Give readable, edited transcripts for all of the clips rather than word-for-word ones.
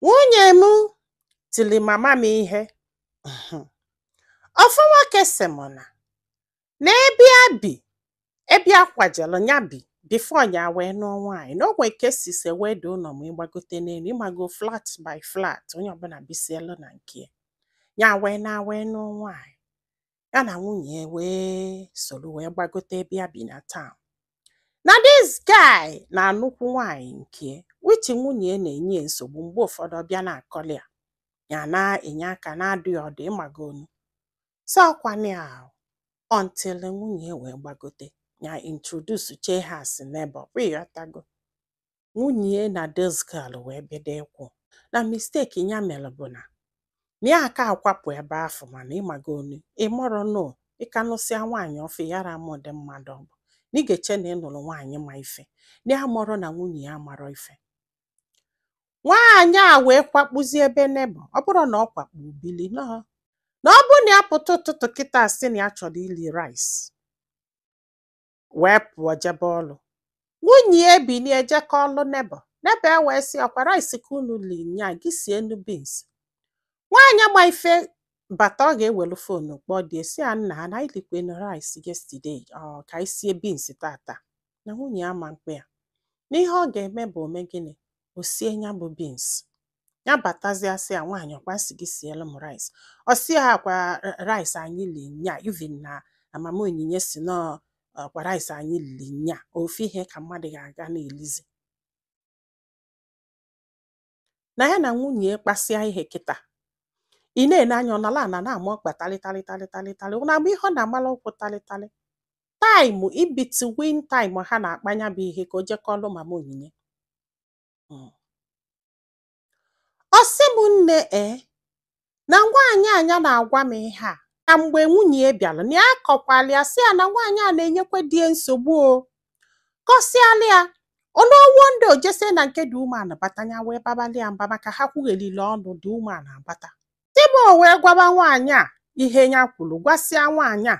Nwunye m tili mama m ihe. Ofu nwoke sị m na n'ebe ya bi, ebe ya kwajelu ya bi before ya wee nụọ nwaanyị, na o nwee ka esi seweda ụlọ ma ịgbagote n'elu, ịmago, flat by flat, onye ọbụla bisielu na nke ya. Ya wee na wee nụọ nwaanyị, ya na nwunye ya wee soro wee gbagote ebe ya bi na town. Na this guy na-anụkwu nwaanyị nke which nwunye ya na-enye ya nsogbu. Mgbe ụfọdụ ọ bịa na-akọli ya, ya na-enye aka na-adụ ya ọdụ, ịmagonu. So ọkwanụ ya until nwunye ya wee gbagote, ya introduce chee ha as neighbor, kwa ịghọtago. Nwunye na this girl wee bido ịkwụ na mistake ya mere bụ na ya aka akwapụ ebe afọ. Mana ịmagonu, ịmụrụ nụ, ịka nụsịa nwaanyị ọfụ yara ama ụdị mmadụ ọ bụ, na ị ga-eche na ị nụrụ nwaanyị ma ife, na ya mụrụ na nwunye ya marọ ife. Nwaanyị a wee kwakpuzie ebe neighbor. Ọ bụrụ na ọ kwakpu bili nọọ, na ọ bụrụ na ya pụta ụtụtụ kịta sị na ya chọrọ ili rice wee pụọ jebe ọlụ, nwunye ya ebinie jekọ ọlụ neighbor. Neighbor ya wee sị, "Ọkwa rice ka unu li nya, gị sie nu beans." Nwaanyị ma ife bata, ọ ga-ewelu phone kpọọ di, si ya, "Nna, na anyị likwenu rice yesterday, ọ ka anyị sie beans tata?" Na nwunye ya ma mkpe ya n'ihe ọ ga-eme bụ ome gịnị, o sie ya bụ beans. Ya batazịa, sị ya, "Nwaanyị, ọkwa sị gị sielu m rice?" Ọ sị ya, "Akwa rice anyị li nya, even na mama Onyinye si nọ ọkwa rice anyị lili nya, ofu ihe ka mmadụ ga-aga na-elizi." Na ya na nwunye ya kpasịa ihe kịta, ị na-ene anya, ọ nọrọ ana na-ama ọkpa talị talị talị talị talị, ọ na-agba ihe ọ na-amala ụkwụ talị talị. Time in between time ha na-akpanya bụ ihe ka o jekọlụ mama Onyinye. Ọ sị m, "Nne, ee, na nwaanyị anya na-agwa m ihe a na mgbe nwunye ya bịara na ya kọkwala ya, sị ya na nwaanyị a na-enyekwa di ya nsogbu." O kọsịala ya ọnụọwụ ndị o jesie na nke dị umeala bata, ya wee babalị ya mba maka ha kwughelile ọnụ dị umeala abata. Dịbụ wee gwaba nwaanyị a ihe ya kwuru, gwasịa nwaanyị a,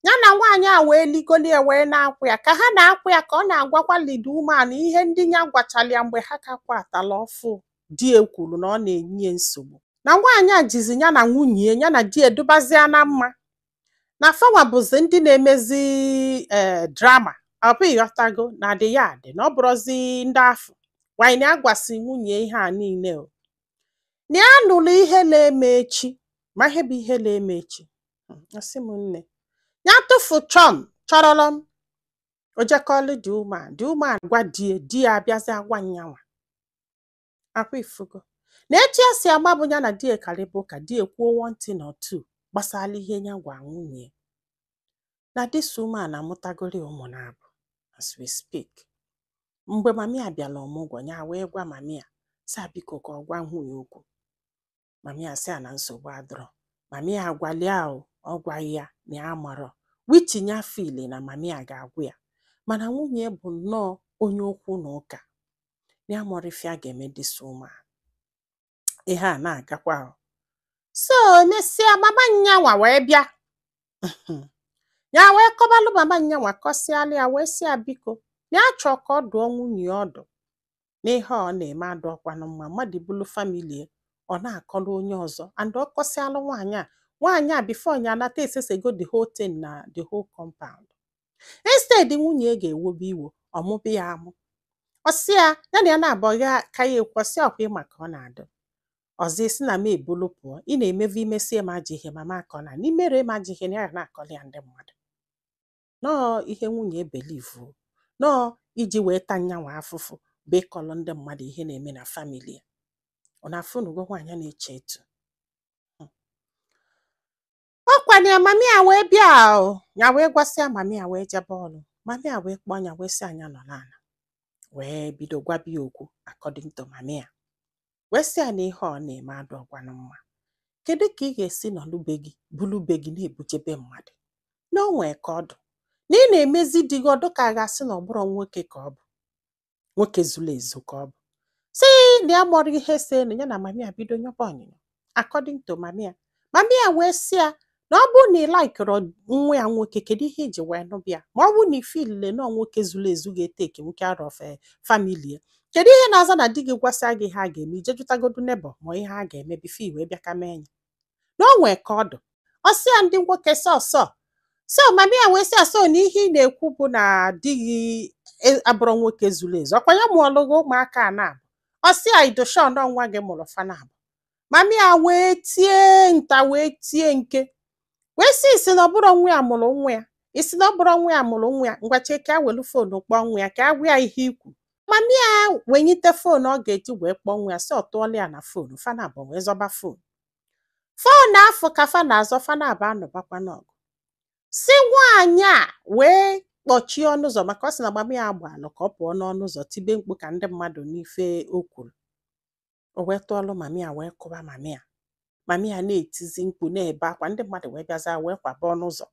ya na nwaanyị a wee ligolie wee na-akwụ ya. Ka ha na-akwụ ya, ka ọ na-agwakwa lidi umeala ihe ndị ya gwachala ya mgbe ha ka kwatala ọfụ di e kwuru na ọ na-enye nsogbu, na nwaanyị a jizi ya na nwunye ya na di edubazia na mma, na fanwa bụzi ndị na-emezi ee drama. Ọ bụ ịghọtago na dị ya dị na ọ bụrụzi ndị afọ nwanyị na agwasị nwunye ihe a niile o na ya nụrụ ihe na-eme echi. Ma ihe bụ ihe na-eme echi, asị m, nne, ya tụfu chọm chọrọlọ m o jekọlụ dị umeala, dị umeala gwa die, di ya abịazi agwa nyanwa akwa ifugo na etu ya si agba bụ ya na di karịba ụka, di ekwuo one thing or two gbasara ihe ya gwa nwunye na this woman amụtagori ụmụ na-abụ as we speak. Mgbe mami a bịara ọmụgwọ, ya wee gwa mami a sị a biko ka ọ gwa nwunye okwu. Mami a sị a na nsogbu adọrọ. Mami a agwalịa o, ọ gwaghị ya na ya marọ which ya feel na mami a ga-agwa ya, mana nwunye bụ nnọọ onye okwu na ụka, na ya mọrọ ife a ga-eme this woman. Ihe a na-agakwa o. So emesịa, mama nyanwa wee bịa, ya wee kọbalụ mama nyanwa, kọsịalụ ya, wee sị ya biko, na ya chọọ ka ọ dụọ nwunye ya ọdụ n'ihe ọ na-eme adọkwanụ mma, mmadụ bụlụ family ya, ọ na-akọlụ onye ọzọ. And ọ kọsịalụ nwaanyị a, nwaanyị a before ya anata esesego the whole thing na the whole compound. Instead nwunye ya ga-ewobe iwe, ọmụbụ ya amụ, ọ sị ya, ya na ya na-abọ ya ka ya ekwu, ọsị ọkwa ịma ka ọ na-adụ ọzọ isi na m ebulu pụọ, ị na-emevu imesie m ajọ ihe, mama akọ na n'imere m ajọ ihe, na ya na-akọli ya ndị mmadụ nọọ ihe. Nwunye ebelivu nọọ iji wee taa nyanwa afụfụ bụ ịkọlụ ndị mmadụ ihe na-eme na family ya. Ọ na-afụnugo nwaanyị na-eche etu ọ kwana ya. Mami a wee bịa o, ya wee gwasịa mami a, wee jebe ọrụ. Mami a wee kpọọ ya, wee sị anya nọ n'ala, wee bido gwaba ya okwu. According to mami a, wee sị ya na ihe ọ na-eme adọkwanụ mma. Kedu ka ị ga-esi nọlụ be gị, bulu be gị na-ebujebe mmadụ, na o nwee ka ọ dụ na ị na-emezi di gị ọdụ ka a ga-asị na ọ bụrụ nwoke ka ọ bụ, nwoke zuru ezu ka ọ bụ? Si na ya mọrọ ihe se na ya na mami a bido nyọba ọnyịnya. According to mami a, mami a wee sị ya na ọ bụrụ na ị laikịrị nwa ya nwoke, kedu ihe iji wee nụbịa? Ma ọ bụrụ na ifilile nọọ nwoke zuru ezu ga-eteke nwoke out of family ya, Kedu ihe na-aza na di gị gwasịa gị ihe a ga-eme, ije jụtagodu neighbour ma ihe a ga-eme before i wee bịa ka mee ya? Na o nwee ka ọ dụ. Ọ sị ya, ndị nwoke sọsọ so. Mami ya wee sị ya, so na ihe ị na-ekwu bụ na di gị abụrụ nwoke zuru ezu? Ọkwa ya mụọlụ gị ụmụaka a na-abụ? Ọ sị ya, idoshon nwa gị mụrụ fana abụ. Mami ya wee tie nta, wee tie nke, wee sị, isi na ọ bụrụ nwa ya mụrụ nwa ya, isi na ọ bụrụ nwa ya mụrụ nwa ya. Ngwa, chee ka a welu phone kpọọ nwa ya ka a gwa ya ihe ikwu. Mami ya wenyite phone ọ ga-eji wee kpọọ nwa ya, sị ọ tụọla ya na phone. Fana abụọ wee zọba phone. Phone afọ ka fa na-azọ, fana abụọ anọbakwa n'ọgụ. Si nwaanyị a wee kpọchie ọnụ ụzọ, maka ọ sị na mami ya gbalụ ka ọ pụọ n'ọnụ ụzọ tibe mkpu ka ndị mmadụ n'ife o kwuru. O wee tụọlụ mami ya, wee kụba mami ya. Mami ya na-etizi mkpu, na-ebe akwa. Ndị mmadụ wee bịaza wee kwaba ọnụ ụzọ,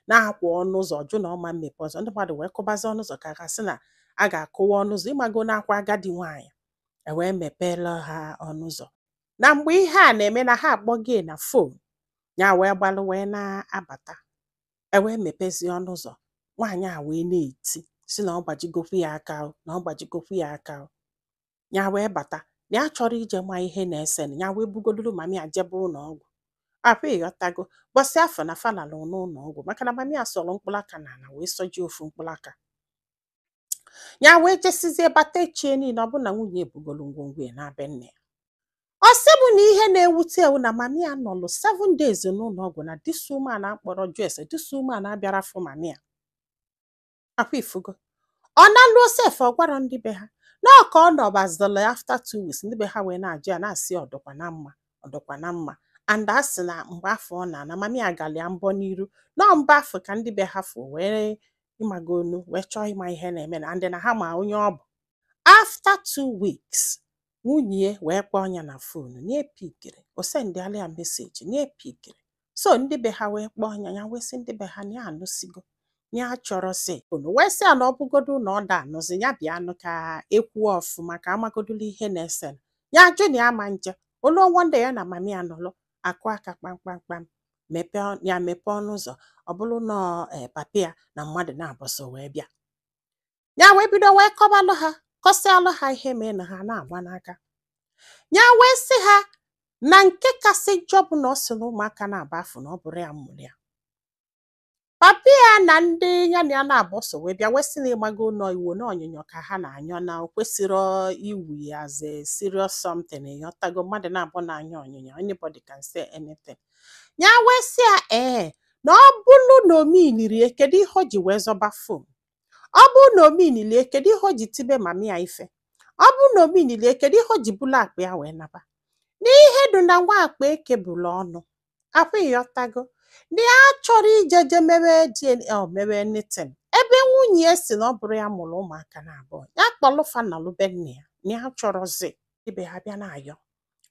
na-akwa ọnụ ụzọ, jụ na ọma mmepe ọzọ. Ndị mmadụ wee kụbazi ọnụ ụzọ ka gasị na a ga-akụwa ọnụ ụzọ, ịmago na-akwa agadi nwaanyị. E wee mepeela ha ọnụ ụzọ. Na mgbe ihe a na-eme, na ha akpọgie na phone ya, wee gbalụ wee na-abata. E wee mepezie ọnụ ụzọ. Nwaanyị a wee na-eti, si na ọ gbajigokwu ya aka o, na ọ gbajigokwu ya aka o. Ya wee bata na ya chọrọ ije ma ihe na-ese ya, wee bugoduru mami ya jebe ụlọ ọgwụ. Akwa ịghọtago, bọsị afọ na falalụ n'ụlọ ọgwụ, maka na mami ya sọrọ mkpụrụ aka n'ala wee sọjie ofu mkpụrụ aka ya. Wee jesizie bata echie niile, ọ bụ na nwunye ebugolu ngwongwo ya na be nne ya. Ọ sị bụ na ihe na-ewute ewu na mami ya nọlụ 7 days n'ụlọ ọgwụ, na this woman akpọrọ jụ ese, this woman abịara fụ mami ya. Akwa ifugo, ọ na-alụọ sef, ọ gwara ndị be ha na ọ ka ọ nọbazịlị. After 2 weeks, ndị be ha wee na-ajụ ya, na-asị ọdụkwa na mma, ọdụkwa na mma. And a sị na mgbe afọ ọ na-ana, mami ya galịa mbọ n'iru nọ mbọ afọ ka ndị be ha fụ wee ịmagonu, wee chọọ ịma ihe na-eme na ndị na ha ma onye ọ bụ. After 2 weeks, nwunye wee kpọọ ya na phone, na epikiri. O sendịala ya message, na epikiri. So ndị be ha wee kpọọ ya. Ya wee sị ndị be ha na ya anụsigo, ya chọrọ sị unu, wee sị ya na ọ bụgodu na ọ da anụzi, ya bịa anụ ka ekwuo ọfụma, ka amagodulu ihe na-ese. Ya jụ na ya ma nje olu. One day, ya na mami ya nọlụ akụ aka kpamkpamkpam, mepee ya, mepee ọnụ ụzọ, ọ bụrụ na papa ya na mmadụ na-abọsọ wee bịa. Ya wee bido wee kọbalụ ha, kọsịalụ ha ihe mee na ha na-agba n'aka. Ya wee sị ha na nke kasị njọ bụ na ọ sị na ụmụaka na-aba afọ na ọ bụrụ ya mụrụ ya. Papa ya na ndị ya na ya na-abụ so wee bịa, wee sị na ịgbago nọ iwo na onyinyo ka ha na-anyọ, na o kwesịrọ iwu ya as a serious something. Ịghọtago, mmadụ na-abụ na-anya onyinyo, anybody can say anything. Ya wee sị ya ee, na ọ bụrụ na ominirie, kedu ihe o ji wee zọba phone? Ọ bụrụ na ominilie, kedu ihe o ji tibe mami ya ife? Ọ bụrụ na ominilie, kedu ihe o ji bulu akpa ya wee naba? N'ihe dị na nwa akpa ekebụlụ ọnụ akwa. Ịghọtago, na ya chọrọ ijeje mewe DNA o mewe anything, ebe nwunye ya si na ọ bụrụ ya mụrụ ụmụaka na abụọ, ya kpọlụfa nọlụ be nne ya, na ya chọrọzi. Ibe ha bịa na-ayọ,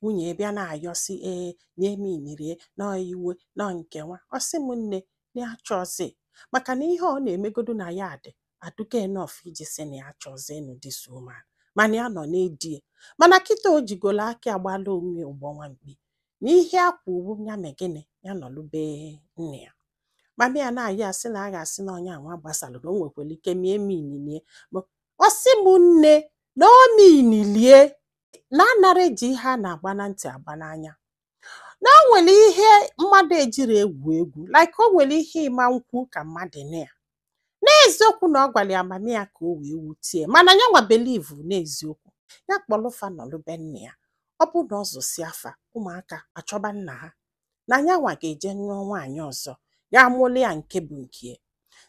nwunye ya bịa na-ayọ, si ee, na eminirie nọọ iwe nọọ nke nwa. Ọ sị m nne, na ya chọzi, maka na ihe ọ na-emegodu na ya dị adụgo enough iji sị na ya chọzi ịnụ this woman, mana ya nọ na-edie. Mana kịta o jigolo aka agbala onwe ya ụgbọ nwa mkpi na ihe akwa uwu ya mee gịnị, ya nọlụbe nne ya. Mami ya na-ayọ ya, sị na a ga-asị na onye anwa gbasalụ, na o nwekwara ike mie minilie. Ọ sị m nne, na o minilie na anara eji ihe a na-agba na ntị agba n'anya, na o nwere ihe mmadụ ejiri egwu egwu, like o nwere ihe ịma nkwu ka mmadụ na ya n'eziokwu, na ọ gwara ya mami ya ka o wee wutie, mana ya nwa believe n'eziokwu. Ya kpọlụfa nọlụbe nne ya. Ọ bụ na ọ zụsịa afa ụmụaka achọba nna ha, na nyanwa ga-eje nụọ nwaanyị ọzọ, ya amụlụ ya nke bụ nke.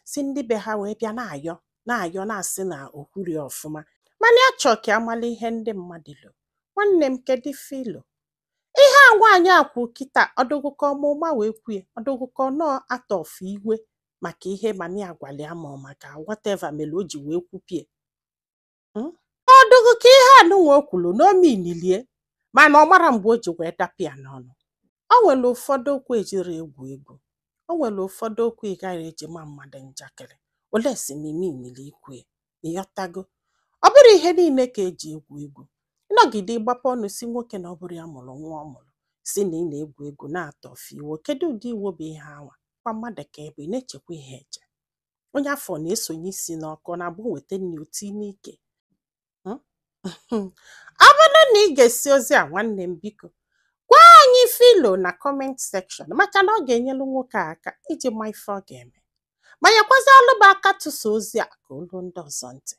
Si ndị be ha wee bịa na-ayọ, na-ayọ, na-asị na o kwuri ọfụma, mana ya chọọ ka amala ihe ndị mmadụ lo. Nwanne m, kedu ife ilo ihe a nwaanyị a kwu kịta? Ọdụgụkọ ọmụma wee kwue, ọdụgụkọ nọọ atọfụ iwe maka ihe mami ya gwara ya, ma ọ maka whatever mere o ji wee kwupie. Ọdụgụ ka ihe anụnwa o kwuru na o minilie, mana ọ mara mgbe o ji wee dapụ ya n'ọnụ. O nwere ụfọdụ okwu ejiri egwu egwu, o nwere ụfọdụ okwu ị gaghị eji ma mmadụ njakịrị ole si ma iminili ikwu ya. Ịghọtago, ọ bụrụ ihe niile ka eji egwu egwu. Ịnọgide ịgbapụ ọnụ si nwoke na ọ bụrụ ya mụrụ nwa ọ mụrụ, si na ị na-egwu egwu na-atọfe iwo. Kedu ụdị iwo bụ ihe anwa kwa mmadụ ka ebe ị na-echekwa ihe eche? Onye afọ na-esonye isi n'ọkụ, ọ na-abụ weta nri oti n'ike. Ọ bụrụ na ị ga-esi ozi a, nwanne m, biko gwa anyị filo na comment section, maka na ọ ga-enyelu nwoke a aka iji ma ife ọ ga-eme, ma nyekwazịalụ m aka tụsa ozi a ka olu ndị ọzọ ntị.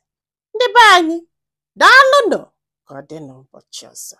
Ndị be anyị, daalụnụ. Ka ọ dị n'ụbọchị ọzọ.